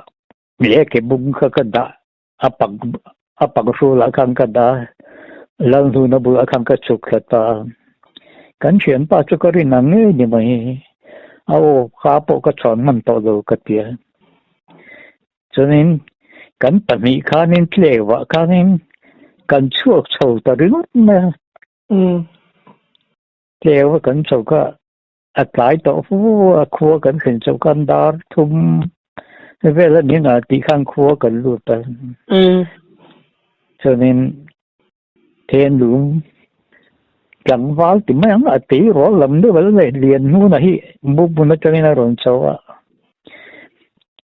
leh ke bung kha ka dah A pang a pang hrulah khan ka dah a, Lalhnuna bulah khan ka chhuk thla ta a. Kan thianpa chu ka rin ang ngei ni mai, a aw kha pawh ka chhawn hman tawh lo ka ti a. Chuanin kan pahnih khanin tleuah khanin kan chhuak chho ta ringawt mai a. Tleuah kan chho kha A tlai tawh fu a, khua kan thlen chauh khan dar thum vel a ni ngah tih khan khua kan lut a. Chuanin thenlung tlangval ti mai ang a tei rual lam deuh a la nei Lianhnuna hi Bukbun atangin a rawn chho a.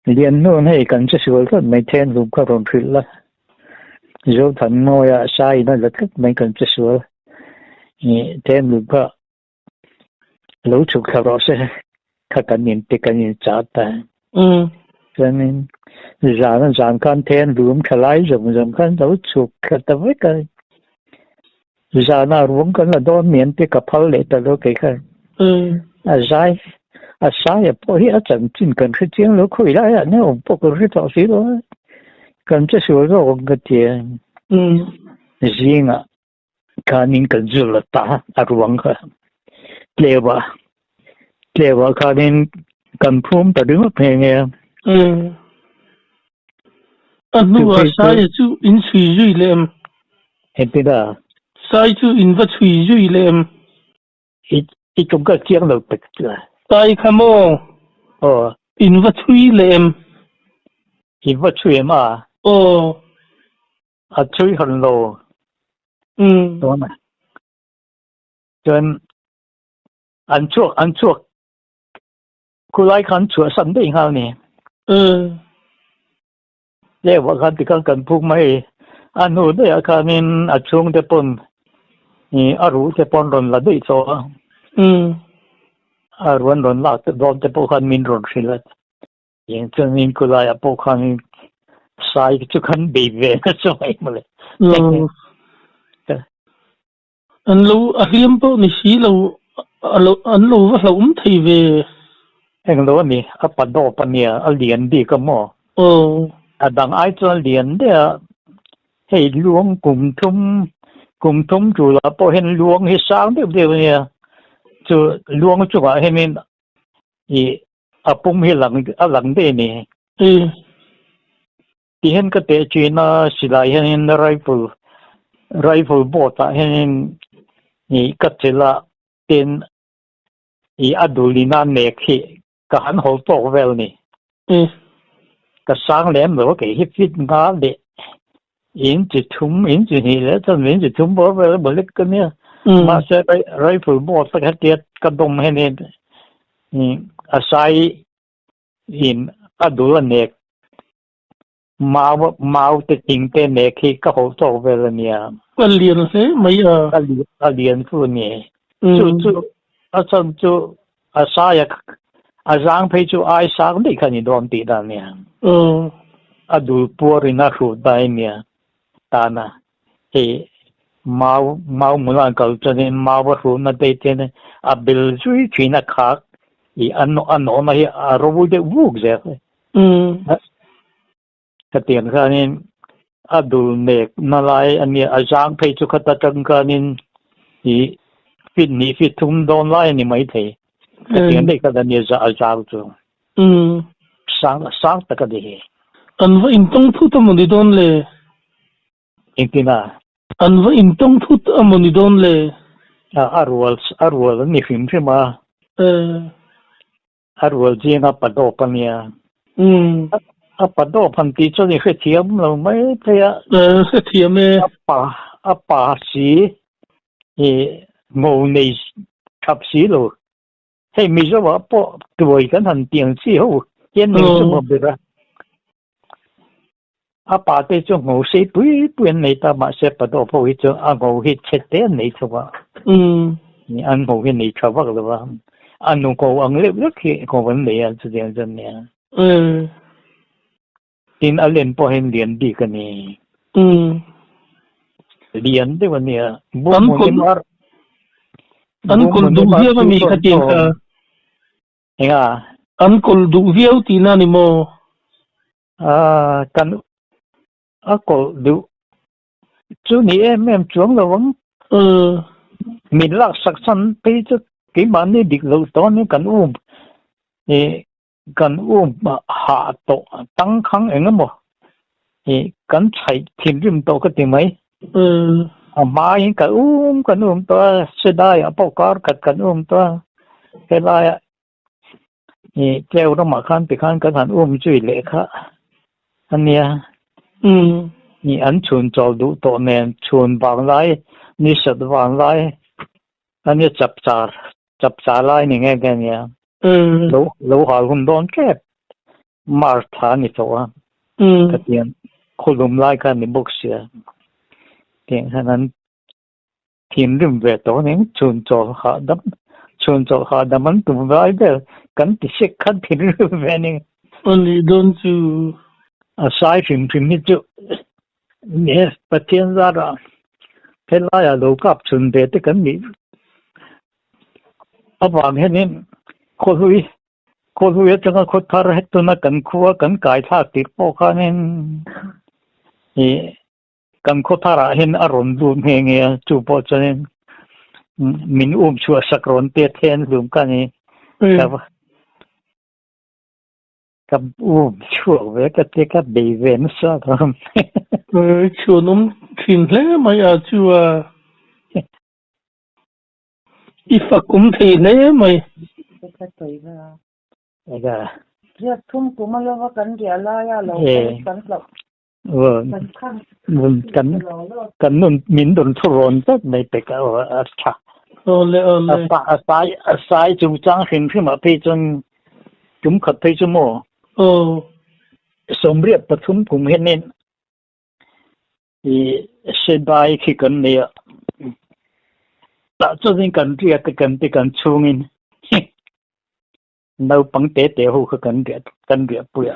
Lianhnun hei kan che sual tlat mai thenlung kha rawn hrilh la. Zothanmawia saiin a la tlat mai kan che sual. Thenlung kha Lo chhuk thla rawh se, kha kan in te kan in chah ta. Chuanin zan a zan khan then rum tha lai zawng zawng khan lo chhuk thla ta vek a. Zana ruang kan la dawn mian te ka phal leh ta lo kei khan. A zai a saia pawh hi a chanchin kan hre chiang lo khawi laiah nia awm pawh kan hre tawh si lo a. Kan che sual zawk ang ka ti a. Zingah khanin kan zu la ta a ruang kha tleuah tleuah khanin kan phum ta ringawt nghe nghe a. A hnuah Saia chu in chhui zui leh em? Engtin a? Sai chu in va chhui zui leh em? I i tum ka chiang lo tak chu a. Sai kha maw? Aw. In va chhui leh em? In va chhui em a? Aw. A chhui hawn lo. Umm. Chuan chuan an chhuak an chhuak Khulai khan chhuahsan daih nghal ni. Umm. Leuah khan tikhan kan phuk mai. A hnu daihah khanin a chhungte pawn ih a ruh te pawn rawn la daih tawh a. Umm. A ruan rawn lak te dawn te pawh khan min rawn hrilh a. Eng chuanin khulaiah pawh khanin sai chu khan bei ve nasa mai mawle. Umm. An lo a hliam pawh ni si lo a lo an lo va hlauhawm thei ve. Eng lo a ni, a pa dawp a nia, a lian bik a maw? Aw. A dang ai chuan lian daih a, hei luang kum thum kum thum tulah pawh hian luang hi sang deuh deuh a nia, chu luang chungah hianin ih a pum hi lang a lang daih a ni. Ti hian ka teh thin a, silai hianin rifle rifle boat ah hianin ih ka chelh a, tin ih a dul in a nek hi ka han hawl tawk vel a ni. Ka sang lem lo a kei hi fit nga leh inchi thum inchi hnih leh chuan inchi thum bawr vel emaw lek ka nia. Mahse rifle boat te kha tia ka dawm hianin ih a sai in a dul a nek Mau mau te thing te nek hi ka haw tawk vel a nia. A lian hle mai a. A lian a lian chu a ni. Chu chu a chhan chu a sai a a zang phei chu ai sang daih kha a ni dawn tih dan a nia. A dul puar in a hruh dai a nia tan a. Hei mau mau hmun a kal chuanin mau a hruhna te hian a bel zui thin a khak ih a a nawhna hi a ro deuh vuk zel. Hetiang khanin a dul nek na lai a nia a zang phei chu khata tang khanin ih fit hnih fit thum dawn lai a ni maithei. Hetiang daih kha a nia a zang chu. Sang sang tak a ni hi. An va intawng thut a maw ni dawn le? Engtin a? An va intawng thut a maw ni dawn le? A rual a rual a ni hrim hrim a. A rual zinga pa dawp a nia. A pa dawp han tih chuan i hrethiam lo mai thei a. Hrethiam e. A pa a pa si i ngo nei thap si lo. Hei Mizo ah pawh tuai kan han tiang chi ho hian ning chu maw ber a. A pa te chu ngo sei pui pui an nei ta mahse pa dawp ho hi chu a ngo hi chhe te an nei thung a. An ngo hi nei tha vak lo va. A nu ngo ang leuh leuh khi ngo an nei a chutiang chuan nia. Tin a len pawh hian lian bik a ni. Lian deuh a nia. An kawlh an kawlh duh viau a mi kha tiang kha. Enga? An kawlh duh viau tihna a ni maw? Aaa kan a kawlh duh chu ni em em chuang lo ang. Min laksak chhan phei chu keimahni dik loh tawh ania kan um ih kan um hah tawh tangkhang eng emaw ih kan chhaih thinrim tawh ka ti mai. A hmain kan um kan um tawh a, Sedaiah pawh kar khat kan um tawh a, helaiah ih tleu ramah khan tikhan kan han um zui leh kha a nia. Ih an chhun chawl duh tawh nen chhun vang lai ni sat vang lai a nia chapchar chapchar lai ni nghe nghe a nia. Lo lo hal hun dawn tep March thla a ni tawh a, khatiang khawlum lai kha a ni bawk sia, tiang hian an thinrim ve tawh a ni, chhun chawl hahdam chhun chawl hahdam an tum vai vel kan ti sek khan thinrim ve a ni. A nih dawn chu. A sai hrim hrim hi chu ni e, Pathian zarah helaiah lo kap chhun ve te kan nih avang hianin khawhlui khawhlui atanga khaw thar hetuna kan khua kan kai thlak tih pawh khanin ih kan khaw tharah hian a rawn lut nghe nghe a, chu pawh chuanin min um chhuah sak rawn te then hlum ka ni. Ka um chhuak ve ka ti ka bei ve nasa ka ram. Chhuan awm thin hle mai a chu a. I fak awm thei hle mai. Ega. Riat thum kum a lova kan riah laia lo kal kan hlauh. Kan kan nun min rawn thu rawn tlat mai pek a a tha. Awle awle. A sai a sai chungchang hrim hrim ah phei chuan tum khat phei chu maw. Aw. 73 kum hianin i Sebai khi kan nei a, tah chuanin kan riak a kan ti kan chhungin naupang te te ho kha kan riah kan riahpui a.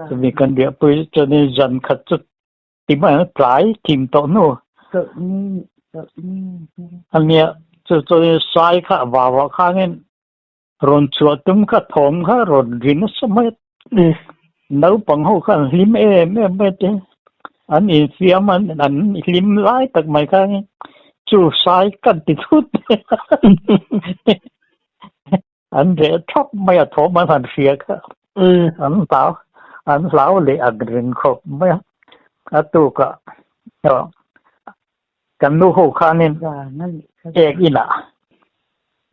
Chumi kan riahpui chuanin zan khat chu ti mai ang tlai thim tawh hnu. Ania chu chuanin sai kha a vau ah khanin Rawn chhuah tum kha thawm kha rawn ri nasa mai a. Naupang ho kha an hlim em em mai te. An infiam a, an hlim lai tak mai kha chu sai kan ti thut an reh thap mai a thawm an han hria kha. An hlau an hlau leh ang reng khawp mai a. A tukah Kan nu ho khanin ek inah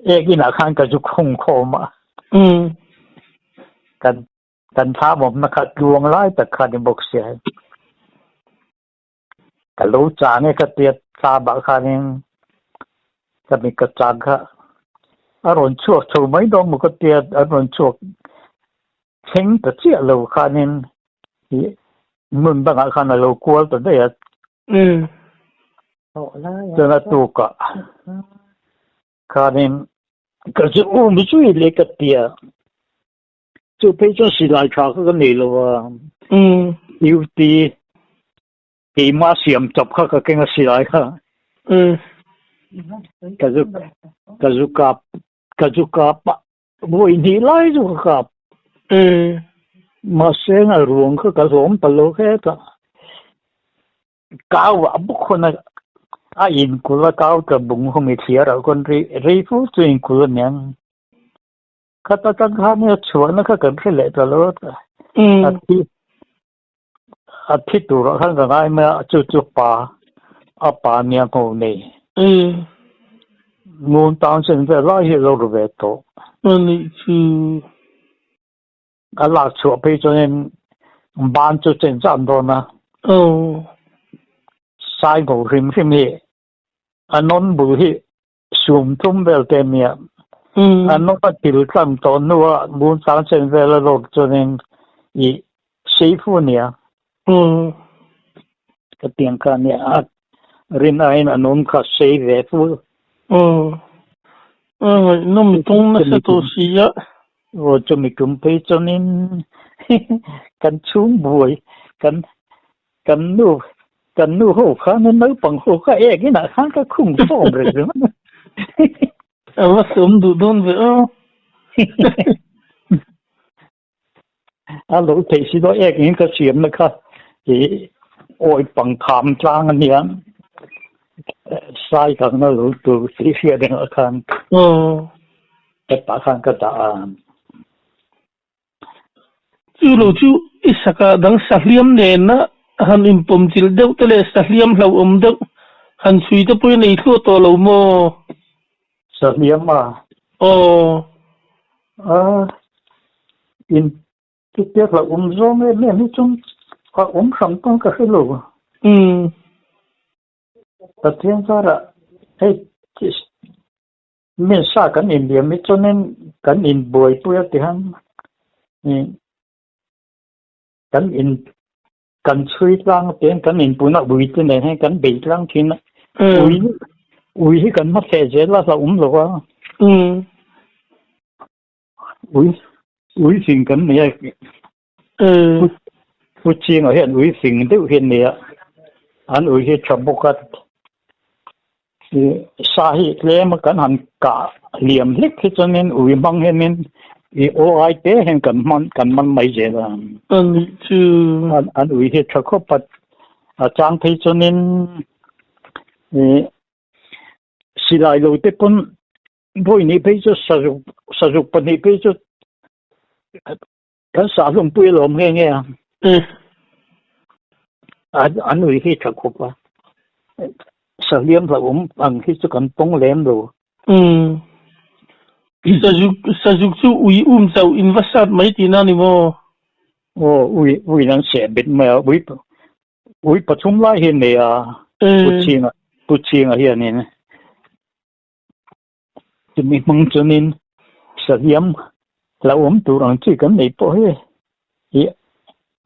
ek inah khan ka zu khung khawm a. Kan kan thlam awmna kha tluang lai tak kha ni bawk sia. Ka lo chang e ka tia thlamah khanin ka mi ka chang kha a rawn chhuak chho mai dawn maw ka tia a rawn chhuak thleng ta chiah lo khanin ih hmun dangah khan a lo kual ta daih a. Chuan a tukah khanin ka zu um zui leh ka ti a, chu phei chuan silai tha kha ka nei lo a, duty keimah siam chawp kha ka keng a silai kha, ka zu ka zu kap ka zu kap a, vawi hnih lai chu ka kap. Mahse a ruang kha ka hlawm ta lo hetah. Kau ah bawk hun a a inkulh a kau ta bung hum i thliar ah khawn rei rei fu chu inkulh a niang. Khata tang khan a chhuahna kha kan hre leh ta lo a a thi a thi tur ah khan ka ngai mai a chu chu pa a pa nia ngho nei. Ngun tan sen vel lai hi a lo ru ve tawh. Anih chu. A lak chhuah phei chuanin ban chu chen zan dawn a. Sai ngo hrim hrim hi a nawn bul hi sum thum vel te nia. A nawn a thil tlang tawh hnua ngun sang chen vel a lawk chuanin i sei fu nia. Ka tiang kha nia a rin aiin a nawn kha sei ve fu. A ngaihnawm tawng nasa tawh si a. Aw chumi tum phei chuanin kan chhung buai kan kan nu kan nu ho khan naupang ho kha ek inah khan ka khung fawm reng ringawt a. A va sawm duh dawn ve aw. A lo theih si daw ek in ka siamna kha i awi pang kham tlang a nia sai kangna lo tur tih hriat engah khan hetah khan ka dah a. Chu lo chu i sakah dang sahliam nena han inpawm chilh deuh te leh sahliam hlauhawm deuh han chhui te pawhin ei thluah tawh lo maw? Sahliam a? Aw. A, in chutia hlauhawm zawng em em hi chuan a awm hram pawn ka hre lo. Pathian zarah hei min sa kan inliam hi chuanin kan inbuaipui a tihan kan in kan chhui tlang te kan inpuna ui te nen hian kan bei tlang thin a ui ui hi kan hma thleh zel a hlauhawm lo a ui. Ui fing kan nei a. Pu Chinga hian ui fing deuh hi an nei a, an ui hi tha bawk a, sa hi tlem a kan han kah hliam hlek hi chuanin ui hmang hianin i aw ai te hian kan hman kan man mai zel a. Anih chu. An ui hi tha khawp a, a chang phei chuanin i silai lo te pawn vawi hnih phei chu sazuk sazuk pahnih phei chu Kan sah hlawm pui alawm nghe nghe a. An an ui hi tha khawp a. Sahliam hlauhawm ang hi chu kan tawng lem lo. Umm. Sazuk sazuk chu ui um chauh in va sat mai tihna a ni maw? Aw ui ui in an seh bet mai a ui ui pathum lai hi a nei a Pu Chhinga Pu Chhinga hianin. Chumi hmang chuanin sahliam hlauhawm tur ang chi kan neih pawh hi ih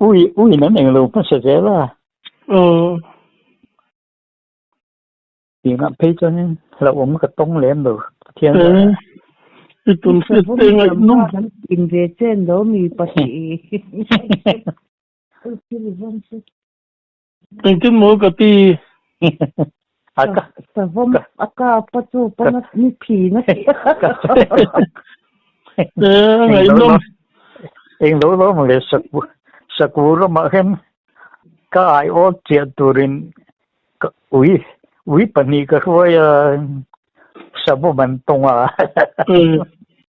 ui uiin an englo hmasa zel a. Tihngah phei chuanin hlauhawm ka tawng lem lo Pathian zah. I tun hriat te ngaihnawm. Kan in ve chen lo mi pahnih. Engtin maw ka ti? Savawm a kap a chu pawn a ni phin a ti. Ngaihnawm. Eng lo lo maw le saku ramah hian ka aiawt chiah turin ka ui ui pahnih ka hruai a savawm an tawng a.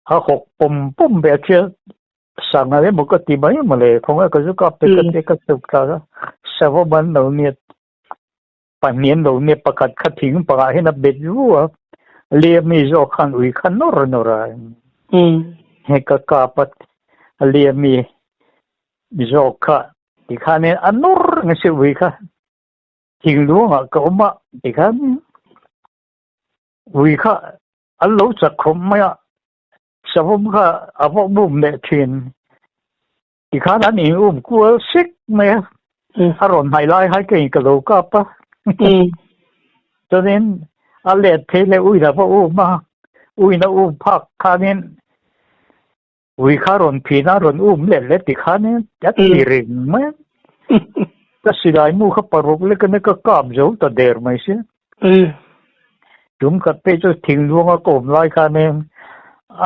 A hawk pawm pawm ve a thial. Sanga emaw ka ti mai maw le, khawngaih ka zu kap te ka tia ka chuk thlak a, savawm an lo nia, pahnih an lo nia, pakhat kha thing pangah hian a bet vu a, lia mi zawk khan ui kha nawr nawr a, he ka kap a, lia mi zawk kha tikhanin a nawr reng a si ui kha, thing luangah ka awm a tikhan ui kha an lo chak khawp mai a. Savawm kha a va um leh thin. Tikhan an in um kual sek mai a, a rawn hnaih lai hai ka in ka lo kap a. Chuanin a let phei leh uin a va um a, uin a um phak khanin ui kha rawn phin a rawn um let leh tikhanin a ti reng mai a. Ka silai mu kha paruk lek a ka kap zo ta der mai sia. Tum khat phei chu thingluanga ka awm lai khanin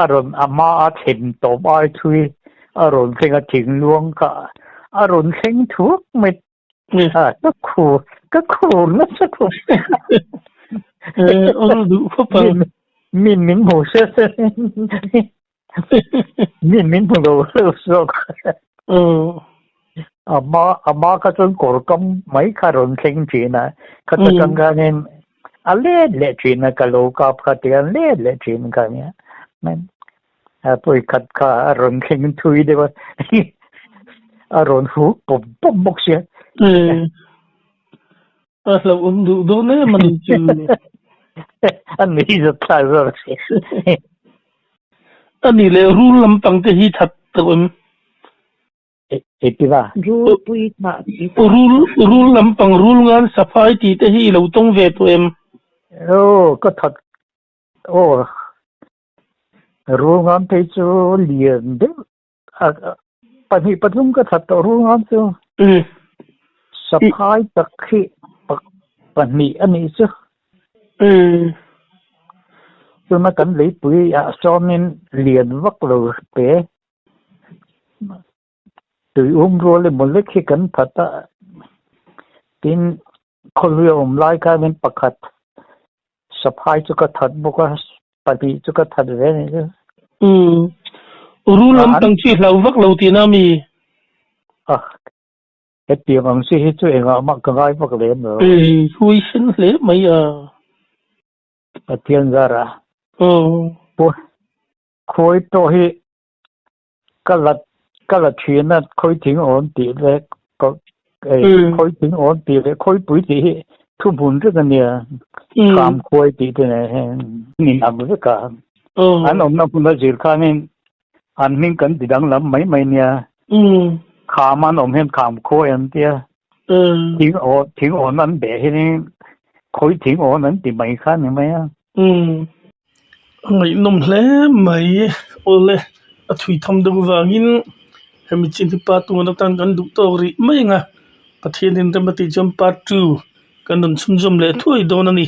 a rawn a hma a thlen tawp ai thui a rawn thleng a thingluang kha a rawn thleng thuak mai a ka khur ka khur nasa khawp min min hmu se se Min min hmu lo hleuh zawk. A hma a hma kha chuan kawr kam mai kha rawn thleng thin a, khata tang khanin a let leh thin a, ka lo kap kha ti a let leh thin kha nia. A pawi khat kha a rawn thleng thui deuh a, a rawn huk pawp pawp bawk sia. A hlauhawm duh dawn em a ni chu. A nui zawt thlak zawk si. A nih leh rul lampang te hi that tawh em? Engtin a? Rul pui thah ti tawh. Rul rul lampang rul ngan saphai tih te hi i lo tawng ve tawh em? Aw ka that aw rul ngan phei chu lian deuh Pahnih pathum ka that tawh rul ngam chu. Saphai tak hi pahnih a nih chu. Tuna kan leipui ah sawmin lian vak lo te tui um rual emaw lek hi kan that a, tin khawlui a awm lai khanin pakhat saphai chu ka that bawk a. Pahnih chu ka that ve a nih chu. Umm. Rul lampang chu i hlau vak lo tihna mi? Ah. Hetiang ang chi hi chu engah mah ka ngai vak lem lo. Ei, hui sen hle mai a. Pathian zara. Aw. Pu Khawi pawh hi ka la ka la thin a khawi thing awm tih leh khawi thing awm tih leh khawi pui tih hi thuhmun vek a nia kham khuai tih te nen hian in ang vek a an awmna hmun a zir khanin an hming kan ti danglam mai mai nia kham an awm hian kham khuai an tia thing awn thing awn an beh hianin khawi thing awn an ti mai kha ni mai a. A ngaihnawm hle mai awle. A thui tham deuh vangin hemi chin hi part one atan kan duh tawk rih mai ang a Pathianin rem a tih chuan part two kan rawn chhunzawm leh thuai dawn a ni.